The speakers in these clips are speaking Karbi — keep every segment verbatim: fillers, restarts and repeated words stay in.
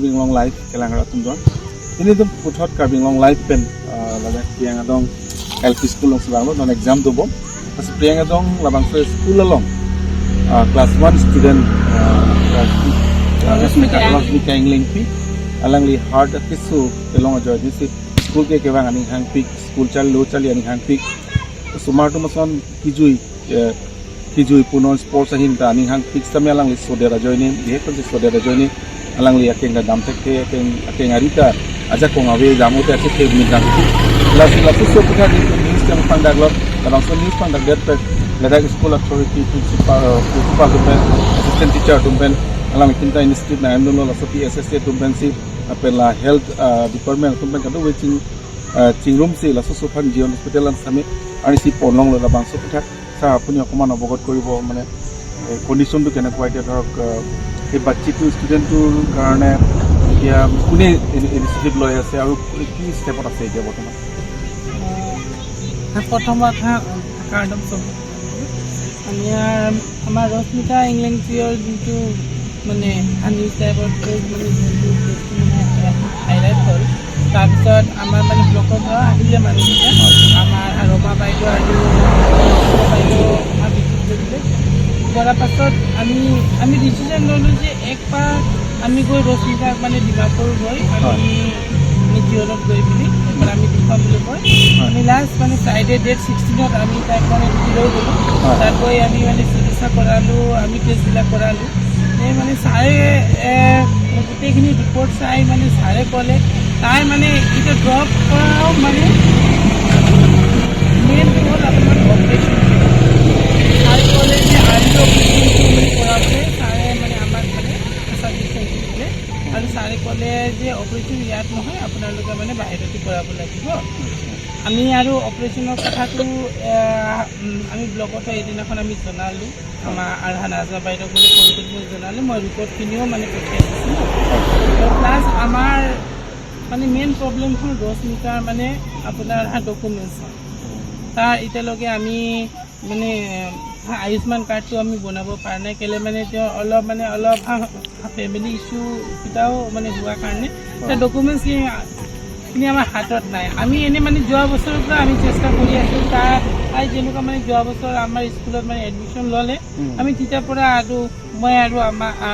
Karbi Anglong Live kelang rat atum do. Nelitum puthot Karbi Anglong Live pen, ah, ladak Priang Adong L P School along si vanglo, non exam dobom. Lasi Priang Adong labangso school along, ah, class one student, ah, Rashmi-, ah, Rashmika. Rashmika Englengpi, alangli heart akeso kelong ajoine si school ke kevang aning hangpik, school charlilo charli aning hangpik. Osomar atum ason kejui, eh, kejui punon sports ahin ta aning hangpik sitame alangli sodet ajoine, bihek pensi sodet ajoine, alangli akeng ta damthekthe, akeng, akeng ari ta ajakong ave, jamo te achethe mendang. Lasi laso aputhak nelitum news channel pangdaklo, labangso news pangdakdet pen ladak school authority principal, eh, principal atum pen, assistant teacher atum pen, alangli kinta institute na andunlo, laso P S S A atum pensi, lapen la health, eh, department atum pen kadokave ching, eh, chingrumsi laso ason aphan Zion Hospital an sami arnisi ponlonglo, labangso aputhak sir আপুনি অকণমান অৱগত কৰিব, মানে, এই কণ্ডিশ্যনটো কেনেকুৱা এতিয়া? ধৰক, আহ, এই বাচ্চিটো ষ্টুডেণ্টটোৰ কাৰণে এতিয়া কোনে ইনি-, ইনিচিয়েটিভ লৈ আছে আৰু কি ষ্টেপত আছে এতিয়া বৰ্তমান? আহ, প্ৰথমত হা, কাৰ্ডম চব। আমি, আহ, আমাৰ ৰশ্মিকা ইংলেংচিয়ৰ যোনটো মানে, আনি টাইপৰ প্লেচ মানে, যোনটো প্লেচটো মানে, এ, হাইলাইট হ'ল। তাৰপিছত আমাৰ মানে ব্লকৰ পৰা আহিলে মানুহকেইটা, আমাৰ ৰমা বাইদেউ আৰু ৰমা বাইদেউ আমাক ভিজিট কৰিলে। কৰাৰ পাছত আমি, আমি ডিচিজন ল'লোঁ যে একবাৰ আমি গৈ ৰশ্মিকাক মানে ডিমাপুৰ গৈ আমি হয়। আমি জিঅ'নত গৈ বুলি, একবাৰ আমি দেখুৱাম বুলি কয়। হয়। আমি লাষ্ট মানে ফ্ৰাইডে ডেট ছিক্সটিনত আমি তাইক মানে লৈ গ'লোঁ। হয়। তাত গৈ আমি মানে চিকিৎসা কৰালোঁ, আমি টেষ্টবিলাক কৰালোঁ। এই মানে ছাৰে, এ, গোটেইখিনি ৰিপৰ্ট চাই মানে ছাৰে ক'লে, তাই মানে এতিয়া ড্ৰপ কৰাও মানে মেইন হ'ল আপোনাৰ অপাৰেশ্যন। ছাৰে ক'লে যে আজি অপাৰেশ্যনটো মানে কৰাবলৈ ছাৰে মানে আমাক মানে আশ্বাস দিছে দিছিলে। আৰু ছাৰে ক'লে যে অপাৰেশ্যন ইয়াত নহয়, আপোনালোকে মানে বাহিৰতে কৰাব লাগিব। আমি আৰু অপাৰেশ্যনৰ কথাটো, এ, উম, আমি ব্লকতো এদিনাখন আমি জনালোঁ। আমাৰ আৰহান আজমা বাইদেউক মানে ফোন কৰি মই জনালোঁ, মই ৰিপৰ্টখিনিও মানে পঠিয়াই দিছোঁ। আৰু প্লাছ আমাৰ মানে মেইন প্ৰব্লেম হ'ল ৰশ্মিকাৰ মানে আপোনাৰ ডকুমেণ্টছ। তাৰ এতিয়ালৈকে আমি মানে আয়ুষ্মান কাৰ্ডটো আমি বনাব পৰা নাই, কেলে মানে তেওঁ অলপ মানে অলপ ফেমিলি ইছ্যু কেইটাও মানে হোৱা কাৰণে তাৰ ডকুমেণ্টছখিনি খিনি আমাৰ হাতত নাই। আমি এনে মানে যোৱা বছৰৰ পৰা আমি চেষ্টা কৰি আছোঁ। তাৰ, তাই যেনেকুৱা মানে যোৱা বছৰ আমাৰ স্কুলত মানে এডমিশ্যন ল'লে, উম। আমি তেতিয়াৰ পৰা আৰু মই আৰু আমাৰ, আ,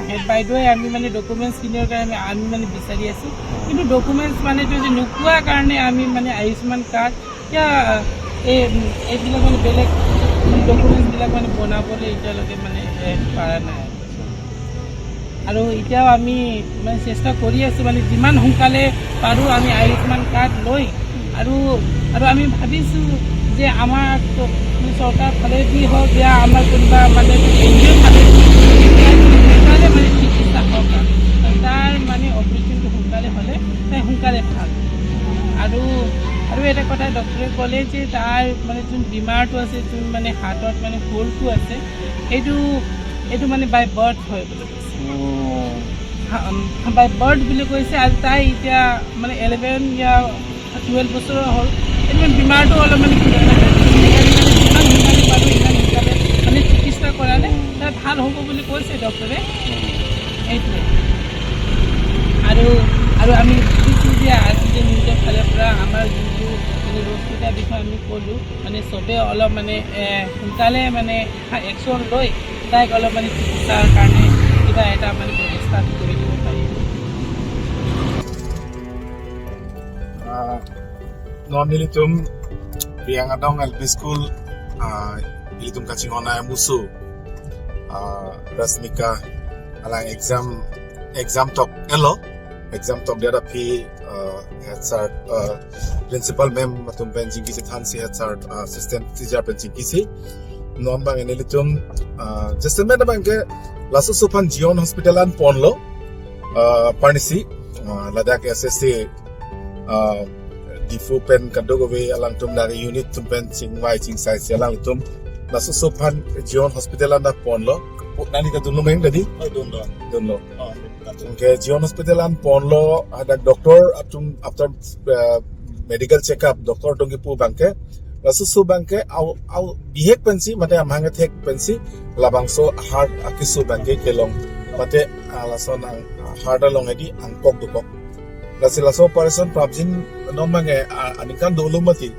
হেড বাইদেৱে আমি মানে ডকুমেণ্টছখিনিৰ কাৰণে আমি মানে বিচাৰি আছোঁ। কিন্তু ডকুমেণ্টছ মানে এইটো যে নোপোৱাৰ কাৰণে আমি মানে আয়ুষ্মান কাৰ্ড এতিয়া এই, এইবিলাক মানে বেলেগ ডকুমেণ্টছবিলাক মানে বনাবলৈ এতিয়ালৈকে মানে, এ, পৰা নাই। আৰু এতিয়াও আমি মানে চেষ্টা কৰি আছোঁ, মানে যিমান সোনকালে পাৰোঁ আমি আয়ুষ্মান কাৰ্ড লৈ আৰু, আৰু আমি ভাবিছোঁ যে আমাৰ চ-, চৰকাৰ ফালেদি হওক বা আমাৰ কোনোবা মানে এন জি অ' ফালেদি সোনকালে মানে চিকিৎসা হওক আৰু তাৰ মানে অপাৰেশ্যনটো সোনকালে হ'লে তাই সোনকালে ভাল। আৰু, আৰু এটা কথা ডক্টৰে ক'লে যে তাৰ মানে যোন বেমাৰটো আছে, যোন মানে হাৰ্টত মানে হ'লটো আছে, এইটো, এইটো মানে বাই বাৰ্থ হয় বুলি কৈছে। অ'। হা, উম, বাই বাৰ্থ বুলি কৈছে। আৰু তাই এতিয়া মানে ইলেভেন ইয়া টুৱেলভ বছৰৰ হ'ল। এইটো মানে বেমাৰটো অলপ মানে কিবা এটা হৈছে। সেইকাৰণে মানে যিমান সোনকালে পাৰোঁ, সিমান সোনকালে মানে চিকিৎসা কৰালে তাই ভাল হ'ব বুলি কৈছে ডক্টৰে। সেইটোৱে। আৰু, আৰু আমি ভাবিছোঁ যে আজি যে নিজৰ ফালৰ পৰা আমাৰ যোনটো মানে ৰশ্মিকাৰ বিষয়ে আমি ক'লোঁ, মানে চবে অলপ মানে, এ, সোনকালে মানে একশ্যন লৈ তাইক অলপ মানে চিকিৎসাৰ কাৰণে কিবা এটা মানে ব্যৱস্থা কৰি দিব পাৰি। Ah, non nelitum Priang Adong L P School, ah, nelitum kachinghon amuso, ah, Rashmika alang exam, exam tok elo, exam tokdet aphi, ah, head sir, ah, principal ma'am atum pen chingki chethansi head sir, ah, assistant teacher pen chingkisi. Non bang nelitum, ah, jasemet abangke laso ason aphan Zion Hospital an ponlo, ah, arnisi, ah, ladak S S A, ah, Diphu pen kadokave alangtum dari unit atum pen chingvai chingsaisi alangtum laso ason aphan Zion Hospital an ta ponlo. Pu-, nani ta dunlo meng tadi? Oh, dunlo. Dunlo. Oh, dunlo. Anke Zion Hospital an ponlo, hadak doctor atum after, ah, medical checkup doctor atum kipu abangke, laso ason abangke au, au bihek pensi, mate amahang athek pensi labangso heart akeso abangke kelong, mate, ah, lason ang, heart along hedi angkok dokok. Lasi laso operation prapjin non abangke, ah, aningkan dolo mati.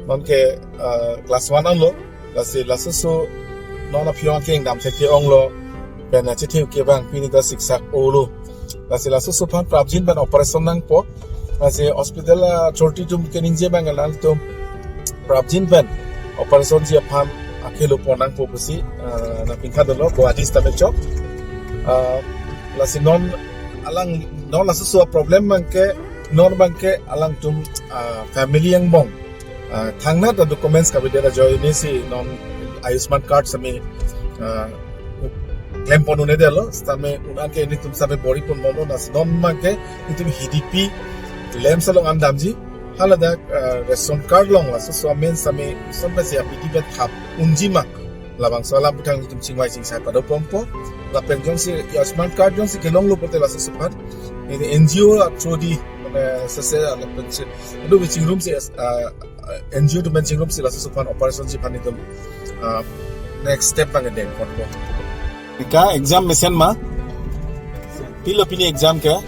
Non ke, ah, class one anlo. Lasi laso so non aphi ong ke ingdam thek ke-onglo. Pen achethe ke abang pini ta siksak olo. Lasi laso so aphan prapjin pen operation nangpo. Lasi hospital, ah, authority atum keningje abang nangtum prapjin pen operation ji aphan akhelo pon nangpo pusi, ah, nangpinkhadolo Guwahati sitame chok. Ah, lasi non alang non laso so problem abangke non abangke alangtum, ah, family angbong, ah, thangnat a-documents kavedet ajoine si non Ayushman card sitame, ah, klem pon un-edetlo, sitame un-an ke netum sitame bor-i ponbomlo, lasi non abangke netum H D P LAMPS along an damji, haladak, ah, ration card along laso so amen sitame son pensi apidi pen thap unji ma, labangso alam aputhak netum chingvai chingsai padopompo. Lapen jongsi Ayushman card jongsi kelonglo pulote laso so aphan ini N G O a-through di, mane, sese lapen si, aduh, chingrum si, ah, N G O atum pen chingrum si laso so aphan operation ji aphan netum, ah, next step abang dengponpo. Ika exam mesen ma? Pilo pini exam ke?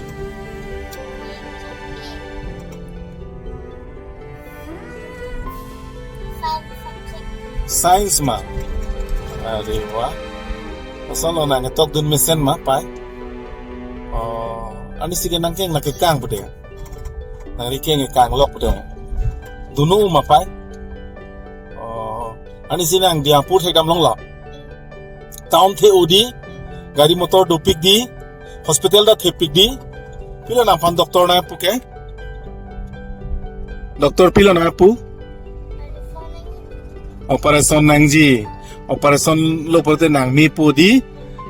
Science ma? Are wah. Asal lo nangtokdun mesen ma, pai? Oh, arnisi ke nangkeng nangkekang pu de. Nangri keng kanglok pu de. Dunu ma, pai? Oh, arnisi nang Diyarbakir thekdam longlo. Town the-o di, gari motor dopik di, hospital ta thepik di. Pilo nangphan doctor nangpu ke? Doctor pilo nangpu? Operation nangji. Operation lo pulote nang mepo di,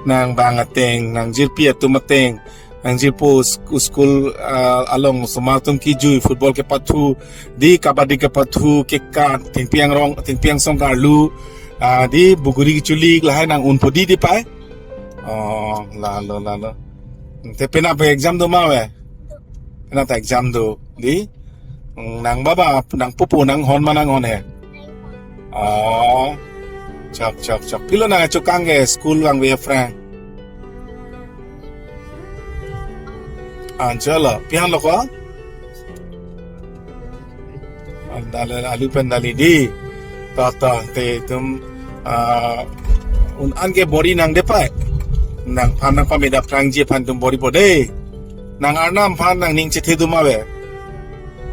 nang bang ateng, nang jirpi atum ateng, nang jirpo sk-, school, ah, along osomar atum kejui, football kepathu, di kabaddi kepathu, kekat, thengpi angrong, thengpi angsong karlu, ah, di buguri kechulik, lahai nang unpo di, di pai? Oh, lalo, lalo. Te penap exam do ma ave? Penap ta exam do, di? Hmm, nang baba, nang pupu, nanghon ma nanghon he? Oh, chok, chok, chok. Pilo nangchokang ke school vangve aphrang? Ancholo, pi-an lo ko? Andale alu pen dali di. Ta ta te tum, ah, un-an ke bor-i nang de pai. Nangphan nangpameda aphrangji aphan tum bor-ipo de. Nang arnam aphan nangning chethe do ma ave?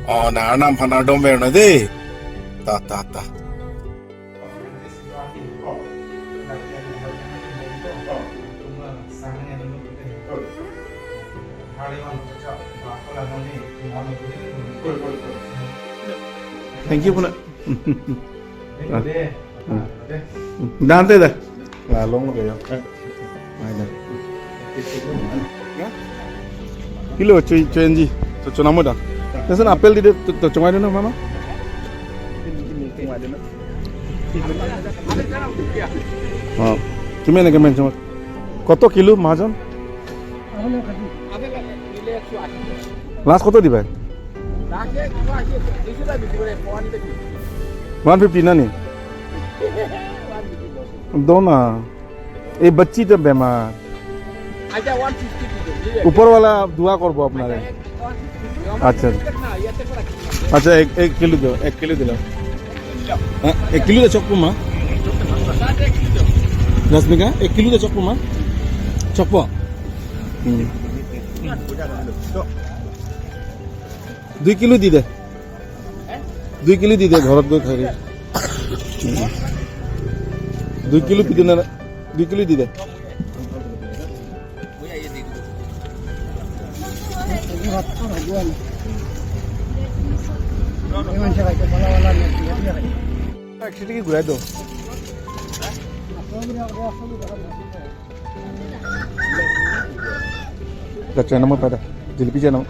Oh, nang arnam aphan ardom ver non de. Ta ta ta. Thank you puna. Dante da. La long lo kayo. Pilo cho, cho enji. Cho, cho namo da. Nasan apel di de to, to chongai dona mama. Oh, kimi ne kemen chongai. Koto kilo mahajon? Last koto diba? One fifty na ni? Dona. এই বাচ্চি তো বেমার। আচ্ছা, one fifty দিতে হবে। উপরওয়ালা দোয়া করবো আপনারে। আচ্ছা। আচ্ছা, এক, এক কিলো দিও, এক কিলো দিলাম। হ্যাঁ, এক কিলো দে চকপো মা। রশ্মিকা, এক কিলো দে চকপো মা। চকপো। হুম। দুই কিলো দি দে। দুই কিলো দি দে, ঘৰত গৈ খাবি। দুই কিলো দি দে না, দুই কিলো দি দে। Actually, কি ঘূৰাই দিওঁ। Dah, chai nama pada. Jalebi chai nama.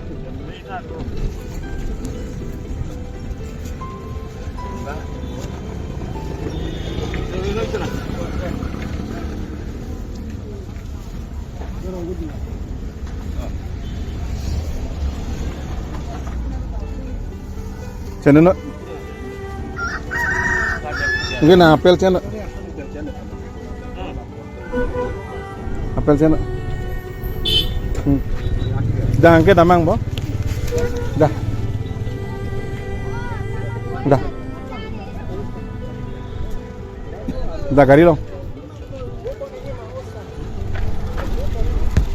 Chai na. Oke, na apel chai na. Apel chai na. Hmm. Dah, angke damang bo. Dah. Dah. Dah, gari along.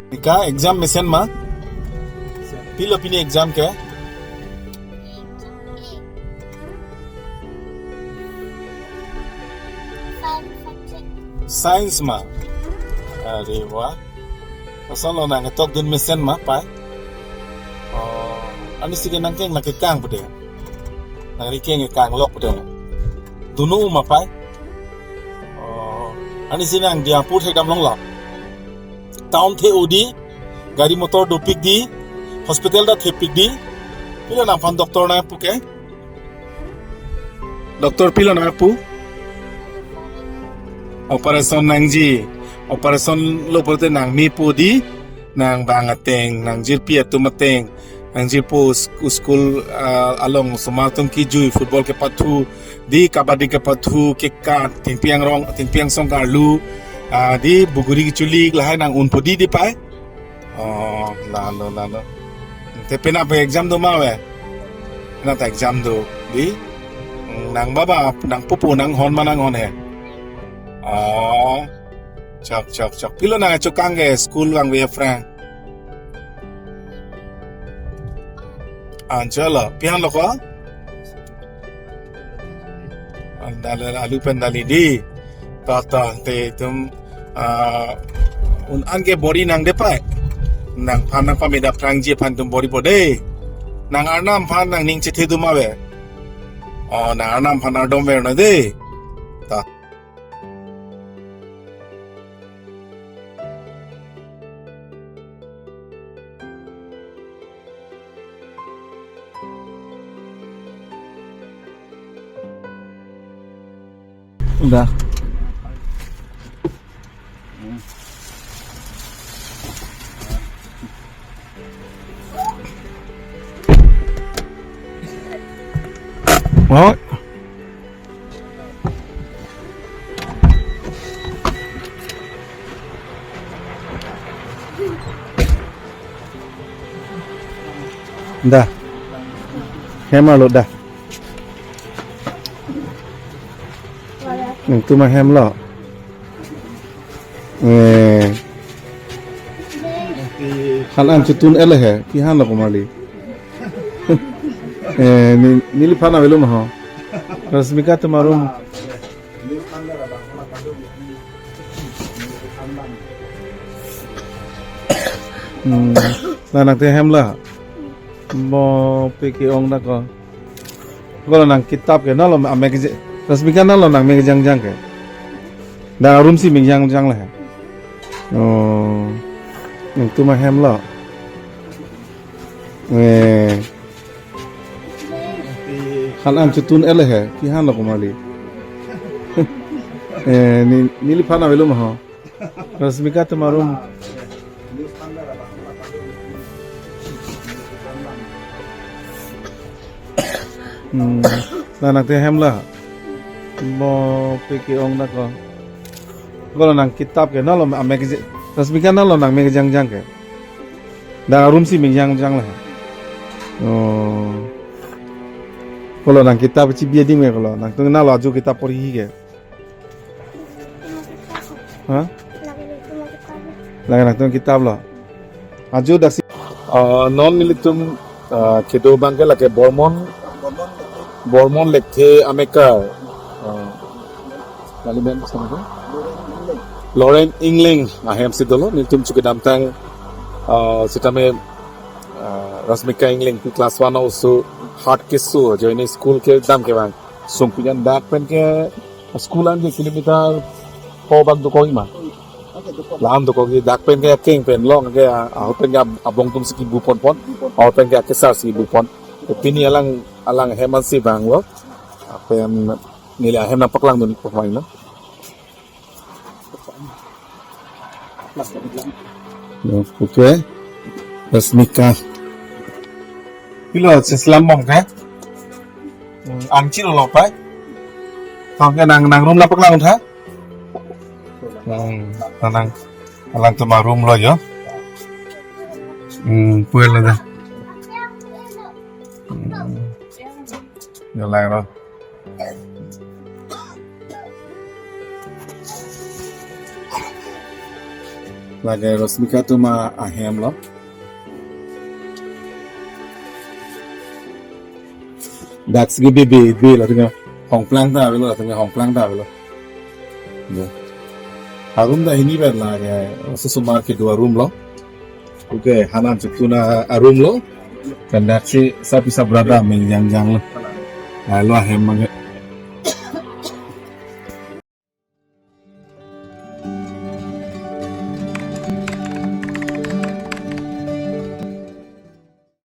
Ika exam mesen ma? Pilo pini exam ke? Science ma? Are wah. Asal lo nang tokdun mesen ma, pai? Oh, ani si ke nangkeng lake kang pu de. Nangri keng kang lok pu de. Dunu ma, pai? Oh, ani si nang Diyarbakir thekdam longlo. Town the-o di, gari motor dopik di, hospital ta thepik di. Pilo nangphan doctor nangpu ke? Doctor pilo nangpu? Operation nangji. Operation lo pulote nang mepo di, nang bang ateng, nang jirpi atum ateng, nang jirpo sk-, school, ah, along osomar atum kejui, football kepathu, di kabaddi kepathu, kekat, thengpi angrong, thengpi angsong karlu, ah, di buguri kechulik, lahai nang unpo di, di pai? Oh, lalo, lalo. Te penap exam do ma ave? Penap exam do, di? Hmm, nang baba, nang pupu, nanghon ma nanghon he? Oh, chok, chok, chok. Pilo nang chokang ke school vangve aphrang? Anchot lo, pi-an lo ko? An dal-, alu pen dali di. Ta ta te tum, ah, un-an ke bor-i nang de pai. Nangphan nangpameda aphrangji aphan tum bor-i po de. Nang arnam aphan nangning chethe do ma ave? Oh, nang arnam aphan ardom ver non de. Ta. Dah. Oh. Dah. Hem arlo dah. Nangtum ahem lo. Eh. Han an chotun ele he, pi han lo komarli. Eh, ni, neliphan avelo ma ho. Rasmika atum arum. Hmm. La nangte hem la. Mo pe ke-ong na ko. Ko lo nang kitap ke, nalo amek je-, Rasmika nalo nang mek jangjang ke. Dak arum si mek jangjang le. Oh. Nangtum ahem lo. Eh. Han an chotun ele he, pi han lo komarli. Eh, ni, neliphan avelo ma ho. Rasmika atum arum. Hmm, la nangte hem la. Mo pe ke-ong na ko. Ko lo nang kitap ke, nalo amek je-, Rasmika nalo nang mek jangjang ke. Dak arum si mek jangjang le. Oh. Ko lo nang kitap chibi adim ke ko lo. Nangtum nalo ajo kitap porhi ke. Ha? Lake nangtum kitap lo. Ajo daksi. Ah, non nelitum, ah, kedo abang ke lake Bormon, Bormon Lekthe amekar. Ah, neli men sama ko? Loren Engleng ahem si dolo, nelitum chu kedamtang, ah, sitame, ah, Rasmika Engleng class one oso heart ke-issue ajoine school kedam kevang. Sungpingan dak pen ke school an ke kilometer pho bak dokok ma. La-an dokok, dak pen ke akeng pen along ke, ah, ahut pen ke ab-, abong atum si kebu ponpon. Ahut pen ke akesar si kebu pon. Pini alang, alang ahem an si vanglo. Pen neli ahem nangpaklangdun ik po mai lo. Okay. Rasmika. Pilo, seslam bom ke? Hmm, anchi lo lo pai. Tong ke nang, nang room la paklang tha. Hmm, nang, alangtum arum lo yo. Hmm, puelo dah. Hmm. Nilai ro. Lake Rosmika atum ahem lo. Daksi ke bebe bebe latum ke hongplang ta avelo, latum ke hongplang ta avelo. Ya. Arum dak hini ber lake, osomar kedo arum lo. Okay, hanan chukuna arum lo. Kan daksi sapi sabrada menjang jang lo. Lalu ahem mang